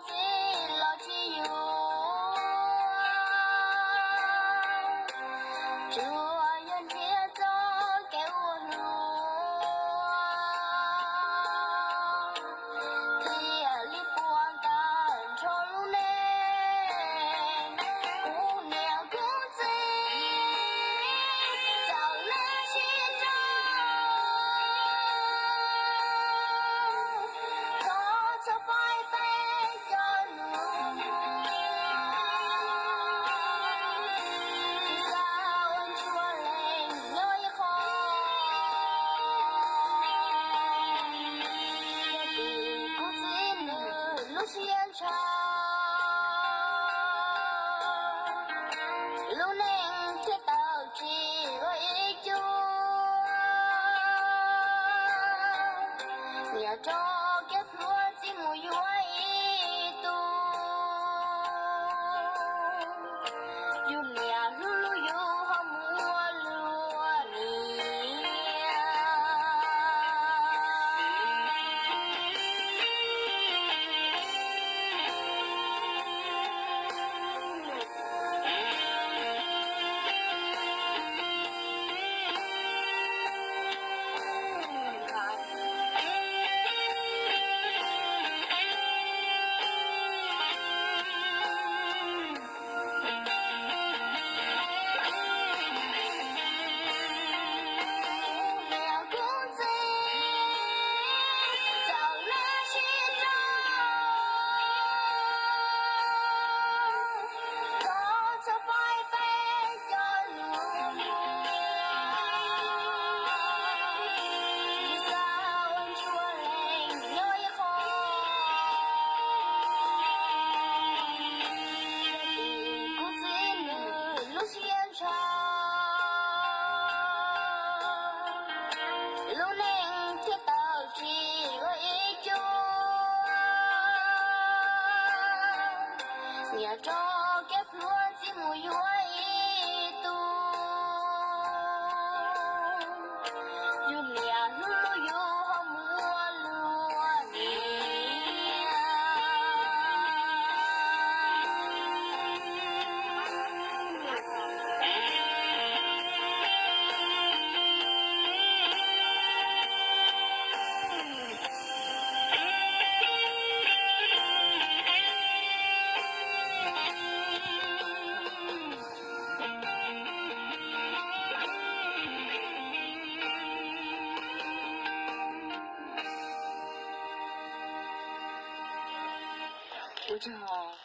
Txiv los tsis yuav, tsuas yog nrhiav txoj kev ua hluas, thiaj li puas tawm nrho lub neej. Kuv niam kuv txiv, txawm neb sib nrauj, thov txhob faib peb cov nus muag, tsis xav ua ntsuag leej nyob ib qho. Yog tias kuv txiv nws lub siab ntshaw, lub neej thiaj tawm tsis ua ib cuab. Niam rov kiag plhuav txij mus yuav ib tug, yus niam hlub hlub yus ho mus ua luag niam. Kuv txiv nws lub siab ntshaw, lub neej thiaj tawm tsis ua ib cuab. Niam rov kiag plhuav txij mus yuav ib tug, yus niam hlub hlub yus ho mus ua luag niam. Ua tsaug.